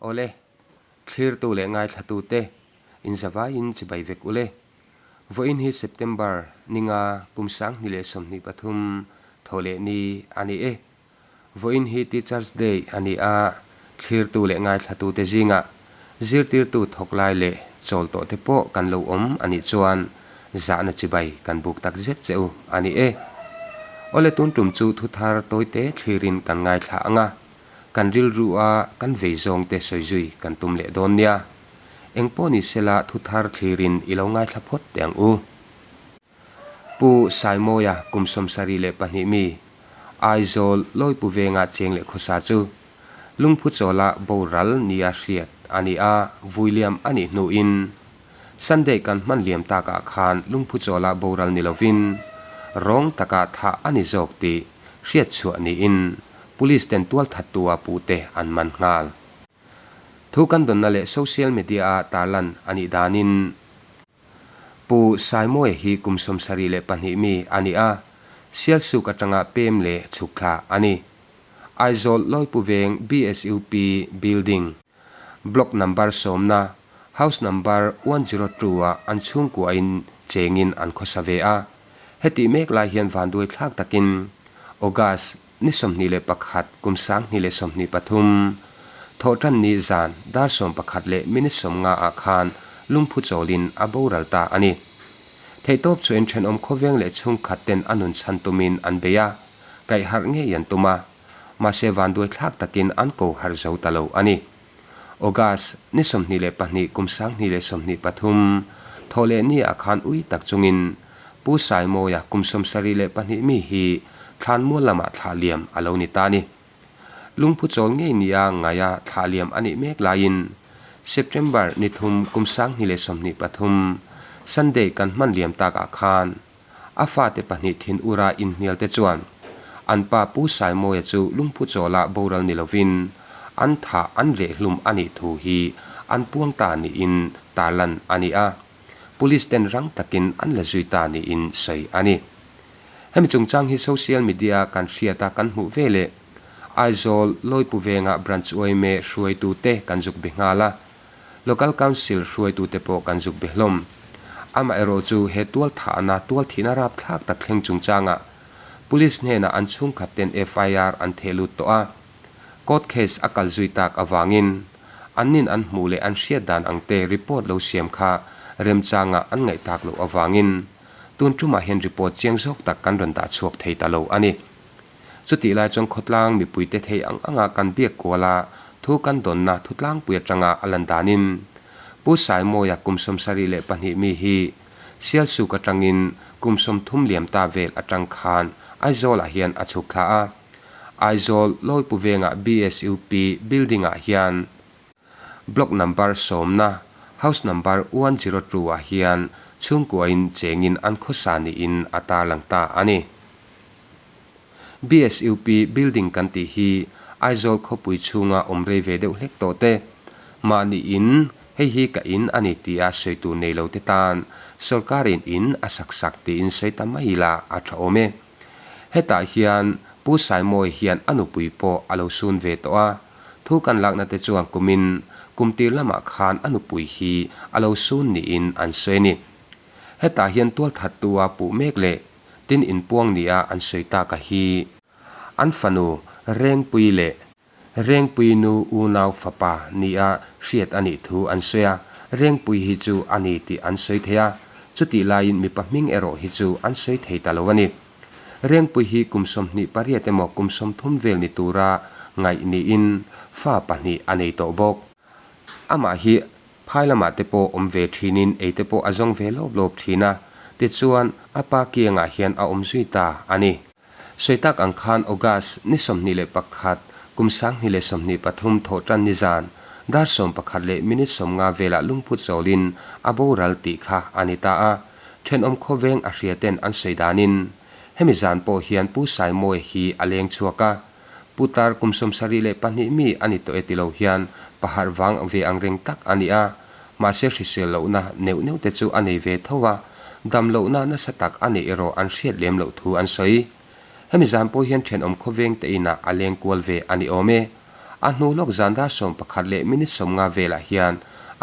Awle, thlirtu leh ngaithlatute inzavaiin chibai vek ule. Vawiin hi September ninga kum 2023 thawhleh ni a ni e. Vawiin hi Teachers Day a ni a, thlirtu leh ngaithlatute zingah zirtirtu thawk lai leh chawl tawh te pawh kan lo awm a nih chuan zahna chibai kan buk tak zet che u a ni e. Awle tun tum chu thuthar tawite thlirin kan ngaithla ang a, kan rilru a kan vei zawngte sawi zui kan tum leh dawn nia. Eng pawh ni sela thuthar thlirin i lo ngaithla phawt teh ang u. Pu Saimawia kum 72 mi, Aizawl Lawipu venga cheng leh khawsa chu Lungphu chawla boral nia hriat a ni a, Vuiliam a nih hnuin Sunday kan hman liam takah khan Lungphu chawla boral ni lovin rawng taka thah a ni zawk tih hriat chhuah niin Police ten tualthattua puhte an man nghal. Thu kan dawnna leh social media-a tarlan a nih danin, Pu Saimawia hi kum 72 mi a ni a, Sialsuk atanga pem leh chhuk thla a ni. Aizawl Lawipu Veng BSUP Building, Block Number sawmna, House Number 102 ah an chhungkuain chengin an khawsa ve a. Hetih mek lai hian vanduai thlak takin August ni 21 kum 2023, Thawhtan ni zan dar 11 leh minute 50 ah khan lungphu chawlin a boral ta a ni. Theihtawp chuan thenawm khawveng leh chhungkhat ten a nun chhan tumin an bei a, kaih harh ngei an tum a, mahse vanduai thlak takin an ko harh zo ta lo a ni. August ni 22 kum 2023, thawh leh ni ah khan ui tak chungin Pu Saimawia kum 72 mi hi thlanmual lamah thlah liam a lo ni ta a ni. Lungphu chawl ngei nia ngaia thlah liam a nih mek laiin September ni thum kum 2023, Sunday kan hman liam takah khan a fate pahnih thin ura inhnial te chuan an pa Pu Saimawia chu lungphu chawla boral ni lovin an thah an reh hlum a nih thu hi an puang ta niin tarlan a ni a, Police ten rang takin an la zui ta niin sawi a ni. Hemi chungchang hi social media kan hriata kan hmuh ve leh Aizawl Lawipu venga Branch yma hruaitute kan zuk be nghal a, Local Council hruaitute pawh kan zuk be hlawm. Amaherawh chu he tual thahna tual thihna rapthlak tak thleng chungchangah Police hnenah an chhungkhat ten FIR an theh lut tawh a, Court case a kal zui tak avangin annin an hmuh leh an hriat dan angte report lo siam kha remchangah an ngaihtak loh avangin Tun tumah hian report chiang zawk tak kan rawn dah chhuak thei ta lo a ni. Chutih lai chuan khawtlang mipuite thei ang anga kan biak kual a, thu kan dawnna thutlangpui atanga a lan danin Pu Saimawia kum 72 mi hi Sialsuk atangin kum 30 liam ta vel atang khan Aizawlah hian a chhuk thla a. Aizawl Lawipu vengah BSUP building-ah hian Block number sawmna, house number 102 ah hian chhungkuain chengin an khawsa niin a tarlang ta a ni. BSUP building kan tih hi Aizawl khawpui chhunga awm rei ve deuh hlek tawh te, mahni in, hei hi ka in a ni tia sawi tur nei lo te tan sawrkarin in a sak sak tiin sawi ta mai ila a tha awm e. Hetah hian Pu Saimawia hian a nupui pawh a lo sun ve tawh a, Thu kan lakna te chuan kumin kum tir lamah khan a nupui hi a lo sun niin an sawi a ni. Hetah hian tualthattua puh mek leh tin inpuang nia an sawi tak a hi an fanu Rengpui leh Rengpui nu unau fapa nia hriat a nih thu an sawi a, Rengpui hi chu a ni tih an sawi thei a, chutih laiin mipa hming erawh hi chu an sawi thei ta lo a ni. Rengpui hi kum 28 emaw kum 30 vel ni tura ngaih niin fa pahnih a nei tawh bawk. Amah hi phai lamah te pawh awm ve thinin ei te pawh a zawng ve lawp lawp thin a, tichuan a pa kiangah hian a awm zui ta a ni. Sawi tak ang khan August ni 21 kum 2023 thawhtan ni zan dar 11 leh minute 50 velah lungphut zawlin a boral tih kha a ni ta a. Thenawm khawveng a hria ten an sawi danin hemi zan pawh hian Pu Saimawia hi a leng chhuak a, Pu Tar kum 72 mi a ni tawh e ti lo hian paharh vang ve ang reng tak a ni a, mahse hrisel lohna neuh neuh te chu a nei ve tho a, dam lohna nasa tak a neih erawh an hriat lem loh thu an sawi. Hemi zan pawh hian thenawm khawveng te inah a leng kual ve a ni awm e. A hnu lawk zan dar 11 leh minute 50 velah hian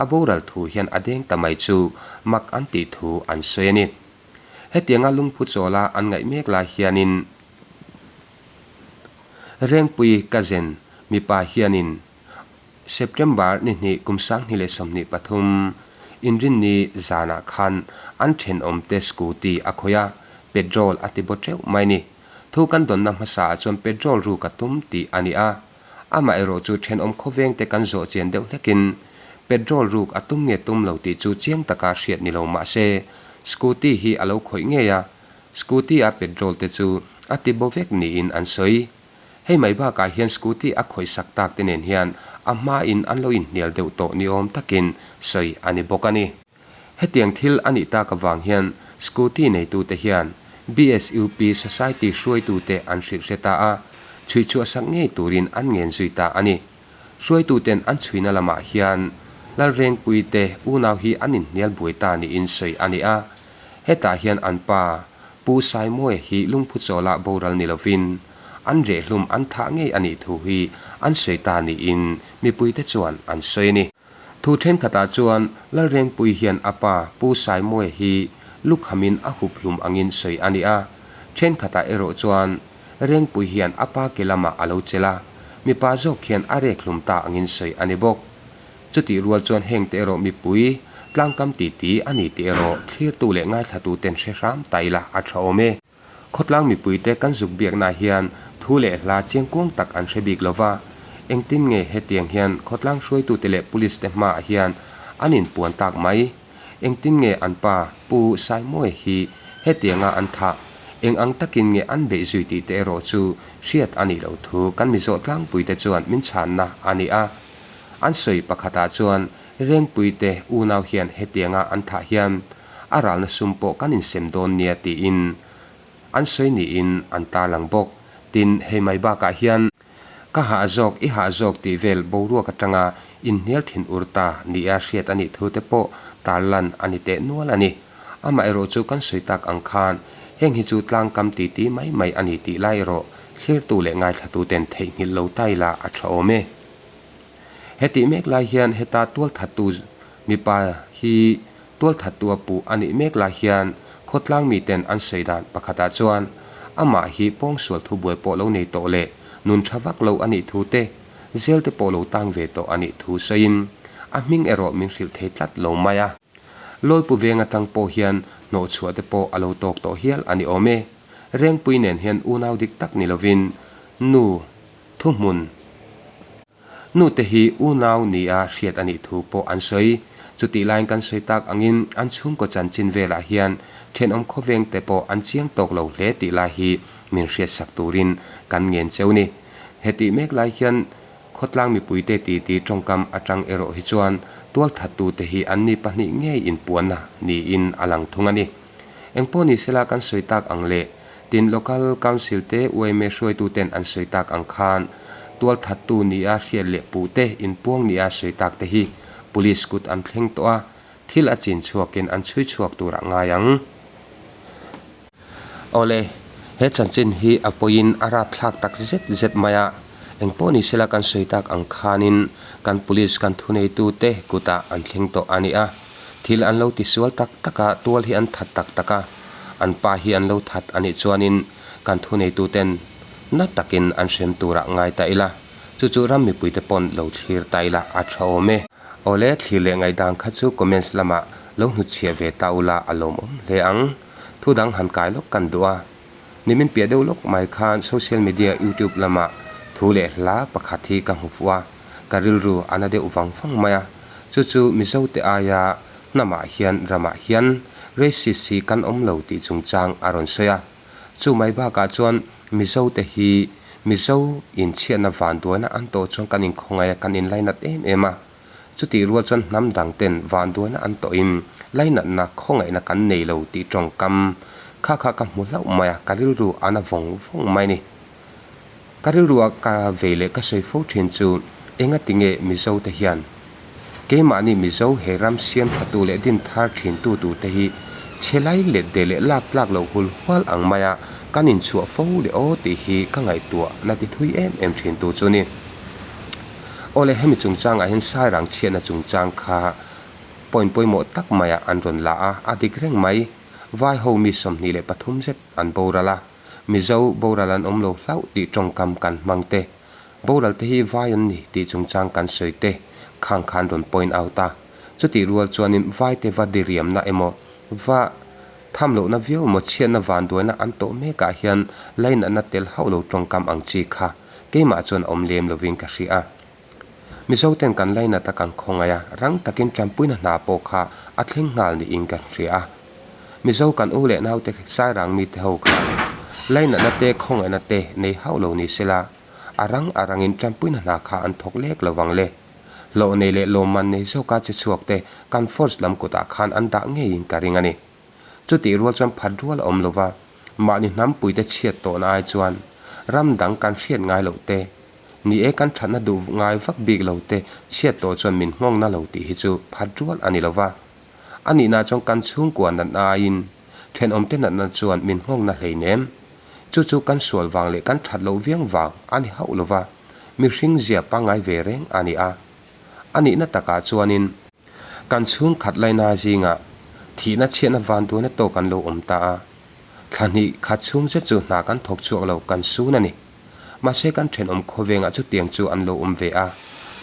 a boral thu hian a deng ta mai chu mak an tih thu an sawi a ni. Hetianga lungphu chawla an ngaih mek lai hianin Rengpui cousin mipa hianin September ni hnih kum 2023 Inrinni zanah khan an thenawmte scooty a khawih a, petrol a ti baw teuh mai ni. Thu kan dawnna hmasaah chuan petrol ruk a tum tih a ni a, amaherawh chu thenawm khawvengte kan zawh chian deuh hlekin petrol ruk a tum nge tum lo tih chu chiang taka hriat ni lo mah se scooty hi a lo khawih ngei a, scooty a petrol te chu a ti baw vek niin an sawi. Hei mai bakah hian scooty a khawih sak tak te nen hian a hmain an lo inhnial deuh tawh ni awm takin sawi a ni bawk a ni. Hetiang thil a nih tak avang hian scooty neitute hian BSUP Society hruaitute an hrilh hre ta a, chhuichhuah sak ngei turin an ngen zui ta a ni. Hruaituten an chhuina lamah hian Lalrengpuite unau hi an inhnial buai ta niin sawi a ni a, hetah hian an pa Pu Saimawia hi lungphu chawlah boral ni lovin an rehhlum an thah ngei a nih thu hi an sawi ta niin mipuite chuan an sawi a ni. Thu thenkhatah chuan Lalrengpui hian a pa Pu Saimawia hi lukhamin a hup hlum angin sawi a ni a, thenkhatah erawh chuan Rengpui hian a pa ke lamah a lo chelh a, mipa zawk hian a rek hlum ta angin sawi a ni bawk. Chutih rual chuan hengte erawh mipui tlangkam titi a ni tih erawh thlirtu leh ngaithlatuten hre hram ta ila a tha awm e. Khawtlang mipuite kan zuk biaknaah hian thu leh hla chiangkuang tak an hre bik lo va, engtin nge hetiang hian khawtlang hruaitute leh police te hmaah hian an inpuan tak mai? Engtin nge an pa Pu Saimawia hi hetianga an thah? Eng ang takin nge an beih zui tih te erawh chu hriat a nih loh thu kan mizawh tlangpuite chuan min chhanna a ni a. An sawi pakhatah chuan Rengpuite unau hian hetianga an thah hian a ralna sum pawh kan insem dawn nia tiin an sawi niin an tarlang bawk. Tin, hei mai bakah hian ka hah zawk, i hah zawk tih vel boruak atanga inhnial thin ur ta nia hriat a nih thu te pawh tarlan a ni teh nual a ni. Amaherawh chu kan sawi tak ang khan heng hi chu tlangkam titi mai mai a ni tih lai erawh thlirtu leh ngaithlatuten theihnghilh lo ta ila a tha awm e. Hetih mek lai hian heta tualthattu mipa hi tualthattu a puh a nih mek lai hian khawtlang miten an sawi dan pakhatah chuan amah hi pawngsual thubuai pawh lo nei tawh leh nun tha vak lo a nih thu te, zel te pawh lo tang ve tawh a nih thu sawiin a hming erawh min hrilh thei tlat lo mai a. Lawipu veng atang pawh hian hnawhchhuah te pawh a lo tawk tawh hial a ni awm e. Rengpui nen hian unau dik tak ni lovin nu Thuhmun, Nute hi unau nia hriat a nih thu pawh an sawi. Chutih laiin kan sawi tak angin an chhungkaw chanchin velah hian thenawm khawvengte pawh an chiang tawk lo hle tih lai hi min hriatsak turin kan ngen cheu ni. Hetih mek lai hian khawtlang mipuite titi tawngkam atang erawh hi chuan tualthattute hi anni pahnih ngei inpuanna niin a lang thung a ni. Engpawh ni sela kan sawi tak ang le, tin Local Council te yma hruaituten an sawi tak ang khan tualthattu nia hriat leh puh te inpuang nia sawi tak te hi Police kut an thleng tawh a, thil a chin chhuakin an chhui chhuak turah ngai ang. Awle, he chanchin hi a pawiin a rapthlak tak zet zet mai a, engpawh ni sela kan sawi tak ang khanin kan Police kan thuneitute kutah an thleng tawh a ni a. Thil an lo tisual tak tak a, tual hi an that tak tak a, an pa hi an lo that a nih chuanin kan thuneituten na takin an hrem turah ngai ta ila, chu chu ram mipuite pawn lo thlir ta ila a tha awm e. Awle, thlir leh ngaihdan kha chu comments lamah lo hnutchhiah ve ta ula a lawmawm hle ang. Thu dang han kai lawk kan duh a. Nimin piah deuh lawk mai khan social media youtube lamah thu leh hla pakhat hi ka hmu fuh a. Ka rilru a na deuh vang vang mai a, chu chu Mizote aia hnamah hian ramah hian racist hi kan awm lo tih chungchang a rawn sawi a. Chu mai bakah chuan Mizote hi Mizo inchhiatna vanduaina an tawh chuan kan inkhawngaih a, kan inlainat em em a. Chutih rual chuan hnam dang ten vanduaina an tawhin lainatna khawngaihna kan nei lo tih tawngkam kha kha ka hmu hlauh mai a, ka rilru a na vawng vawng mai a ni. Ka rilrua ka vei leh ka sawi fo thin chu engati nge Mizo te hian keimahni Mizo he ram siam thatu leh din thar thin tu tur te hi chhe lai let de leh lak tlak loh hul hual ang maia kan inchhuah fo leh aw tih hi ka ngaihtuah na ti thui em em thin tu chu ni. Awle, hemi chungchangah hian Sairang chhiatna chungchang kha point pawimawh tak maiah an rawn la a, a dik reng mai. Vai ho mi 23 zet an boral a, Mizo boral an awm lo hlauh tih tawngkam kan hmang te, boral te hi vai an ni tih chungchang kan sawi te khang khan rawn point out a. Chutih rual chuanin vaite va diriamna emaw va tham lohna viau emaw chhiatna vanduaina an tawh mekah hian lainatna tel hauh lo tawngkam ang chi kha keimah chuan a awm lem lovin ka hria. Mizoten kan lainat a kan khawngaih a, rang takin tanpuina hna pawh kha a thleng nghal niin kan hria a. Mizo kan u leh naute Sairang mite ho kha lainatna te khawngaihna te nei hauh lo ni sela, a rang a rangin tanpuina hna kha an thawk lek lo vang le. Hlawh nei leh lawmman nei zawka che chhuak te kan force lam kutah khan an dah ngeiin ka ring a ni. Chutih rual chuan phat rual a awm lo va, mahni hnampuite chhiat tawhna ai chuan ram dang kan hriat ngai loh te, ni e kan thatna duh ngai vak bik lo te chhiat tawh chuan min nghawngna lo tih hi chu phat rual a ni lo va. A nihna chuan kan chhungkua natna aiin thenawmte natna chuan min nghawngna hleinem. Chu chu kan sual vang leh kan that loh viang vang a ni hauh lo va, mihring zia pangngai ve reng a ni a. A nihna takah chuanin. Kan chhungkhat laina zingah thihna chhiatna vanduaina tawk an lo awm ta a, thla hnih khat chhung zet chu hna kan thawk chhuak lo kan sun a ni. Mahse kan thenawm khawvengah chutiang chu an lo awm ve a,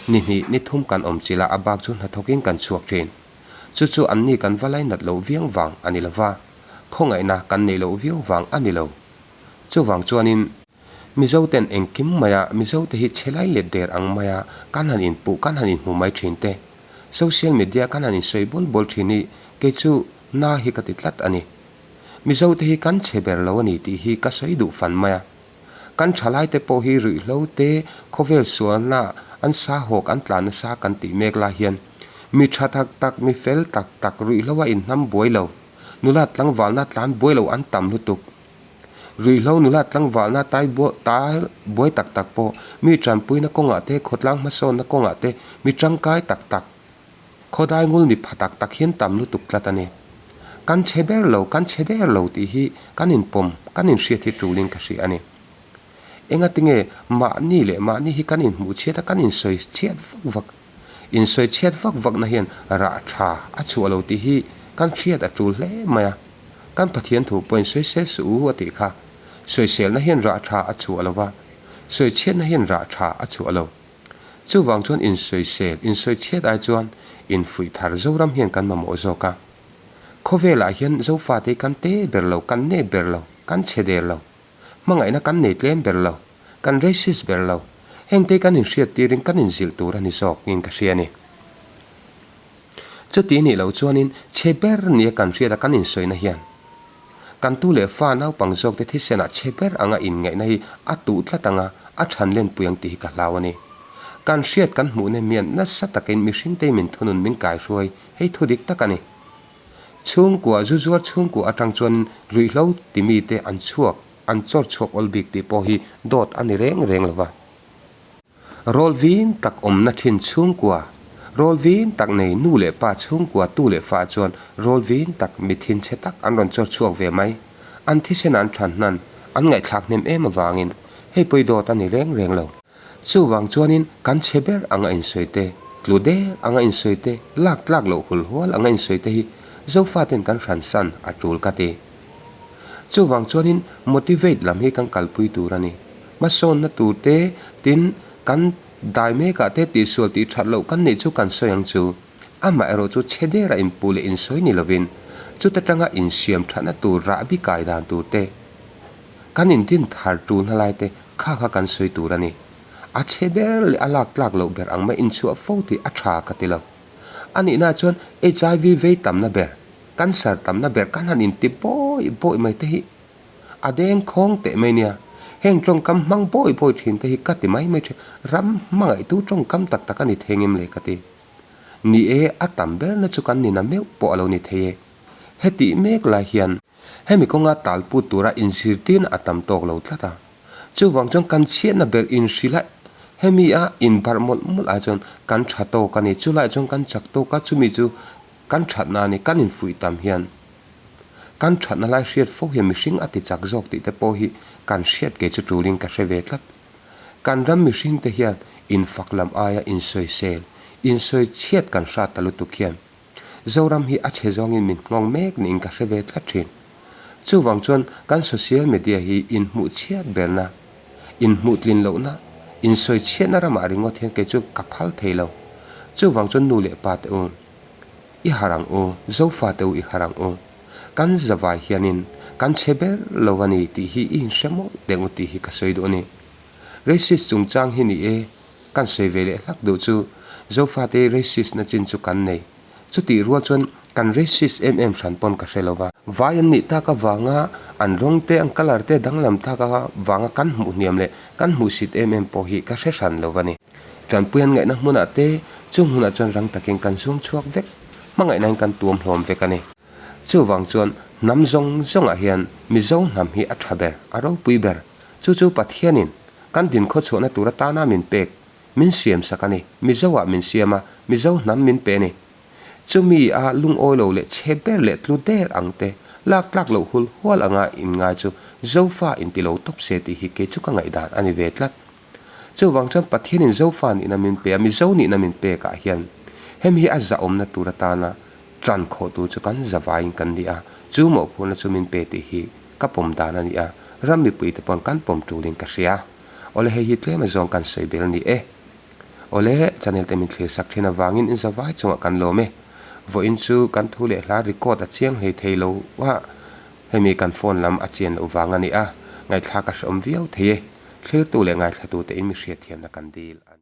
ni hnih ni thum kan awm chilh a, a bak chu hnathawkin kan chhuak thin. Chu chu anni kan va lainat loh viang vang a ni lo va, khawngaihna kan neih loh viau vang a ni lo. Chuvang chuanin. Mizo ten engkim maia Mizo te hi chhe lai let der ang maia kan han inpuh kan han inhmu mai thin te, social media kan han insawi bawl bawl thin hi kei chu na hi ka ti tlat a ni. Mizo te hi kan chhe ber lo a ni tih hi ka sawi duh fan mai a. Kan thalai te pawh hi ruihhlo te khawvel sualna an sa hawk an tlan nasa kan tih mek lai hian mi tha tak tak mi fel tak tak ruihhlo a inhnam buai lo, nula tlangvalna tlan buai lo an tam lutuk. Ruihhlo nula tlangvalna tai tai buai tak tak pawh mi tanpuina kawngah te, khawtlang hmasawnna kawngah te mi tangkai tak tak, khawdai ngul mi pha tak tak hian tam lutuk tlat a ni. Kan chhe ber lo, kan chhe der lo tih hi kan inpawm, kan inhriat hi tulin ka hria a ni. Engatinge mahni leh mahni hi kan inhmuh chhiat a, kan insawi chhiat vak vak. Insawi chhiat vak vakna hian rah tha a chhuah lo tih hi kan hriat a tul hle mai a. Kan Pathian thu pawhin sawisel suh u a tih kha. Sawiselna hian rah tha a chhuah lo va, sawi chhiatna hian rah tha a chhuah lo. Chuvang chuan insawisel, insawi chhiat ai chuan infuih thar Zoram hian kan mamawh zawk a. Khawvelah hian Zofate hi kan te ber lo, kan nep ber lo, kan chhe der lo. Hmangaihna kan nei tlem ber lo, kan racist ber lo. Hengte kan inhriat tirin kan inzilh tur a ni zawk in ka hria a ni. Chuti nih loh chuanin chhe ber nia kan hriat a kan insawina hian kan tu leh fa naupang zawkte thisenah chhe ber anga inngaihna hi a tuh tlat anga a than lenpui ang tih hi ka hlau a ni. Kan hriat kan hmuh nem hian nasa takin mihringte min thunun min kaihruai hei thu dik tak a ni. Chhungkua zu zuar chhungkua atang chuan ruihhlo ti mite an chhuak, an chawr chhuak awl bik tih pawh hi dawt a ni reng reng lo va. Rawl vin tak awmna thin chhungkua, rawl vin tak nei nu leh pa chhungkua tu leh fa chuan rawl vin tak mi thinchhe tak an rawn chawr chhuak ve mai. An thisen an than hnan, an ngaihthlak hnem em avangin hei pawi dawt a ni reng reng lo. Chuvang chuanin kan chhe ber anga insawi te, tlu der anga insawi te, lak tlak loh hul hual anga insawi te hi Zofaten kan hransan a tul ka ti. Chuvang chuanin motivate lam hi kan kalpui tur a ni. Hmasawnna tur te, tin kan dai mekah te tihsual tih that loh kan neih chu kan sawi ang chu. Amaherawh chu chhe dera inpuh leh insawi ni lovin chuta tanga insiam thatna tur rahbi kai dan tur te, kan indin thar tulna lai te Kha kha kan sawi tur a ni. A chhe ber leh a lak tlak loh ber ang mai inchhuah fo tih a tha ka ti lo. A nihna chuan HIV vei tamna ber, cancer tamna ber kan han inti bawi bawi mai te hi a deng khawng teh mai nia. Heng tawngkam hmang bawi bawi thin te hi ka ti mai mai thin. Ram hmangaihtu tawngkam tak tak a ni thei ngem le ka ti. Ni e, a tam berna chu kan nina meuh pawh a lo ni thei e. Hetih mek lai hian Hemi kawnga tal put tura inzirtirna a tam tawk lo tlat a. Chuvang chuan kan chhiatna ber inhrilh a, hemi a inbarh mawlh mawlh ah chuan kan tha tawk a ni. Chulaiah chuan kan chak tawk a, chumi chu kan thatna a ni. Kan infuih tam hian kan thatna lai hriat fo hian mihring a ti chak zawk tih te pawh hi kan hriat kei chu tulin ka hre ve tlat. Kan ram mihringte hian infak lam aia insawisel, insawichhiat kan hrat ta lutuk hian Zoram hi a chhe zawngin min nghawng mek niin ka hre ve tlat thin. Chuvang chuan kan social media hi inhmuh chhiat berna, inhmuh tlin lohna, insawichhiatna ramah ringawt hian kei chu ka phal thei lo. Chuvang chuan nu leh pa te u, i harh ang u, Zofa te u i harh ang u. Kan zavai hianin kan chhe ber lo a ni tih hi i inhre mawlh deuh u tih hi ka sawi duh a ni. Racist chungchang hi ni e, kan sawi ve leh hlak duh chu Zofate racist na chin chu kan nei. Chutih rual chuan kan racist em em hran pawn ka hre lo va. Vai an nih tak avanga an rawng te an colour te danglam tak avanga kan hmuh hniam leh kan hmuhsit em em pawh hi ka hre hran lo va ni. Tanpui an ngaihna hmunah te chung hmunah chuan rang takin kan zuang chhuak vek, hmangaihnain kan tuam hlawm vek a ni. Chuvang chuan hnam zawng zawngah hian Mizo hnam hi a tha ber, a ropui ber. Chu chu Pathianin kan dinkhawchhuahna tur atana min pek, min siam sak a ni. Mizoah min siam a, Mizo hnam min pe a ni. Chumi a lungawi lo leh chhe ber leh tlu der ang te, lak tlak loh hul hual anga inngai chu Zofa inti lo tawp se tih hi kei chu ka ngaihdan a ni ve tlat. Chuvang chuan Pathianin Zofa nihna min pe a, Mizo nihna min pekah hian hemi hi a zahawmna tur atana tan khawh tur chu kan zavaiin kan ni a, chu mawhphurhna chu min pe tih hi ka pawm dan a ni a, ram mipuite pawn kan pawm tulin ka hria. Awle hei hi tlem azawng kan sawi bel ni e. Awle channel te min thlir sak thin avangin in zavai chungah kan lawm e. Vawiin chu kan thu leh hla record a chiang hlei thei lo a, hemi kan phone lam a chian loh vang a ni a, ngaihthlak a hrehawm viau thei e. Thlirtu leh ngaithlatute in mi hriatthiamna kan dil a ni.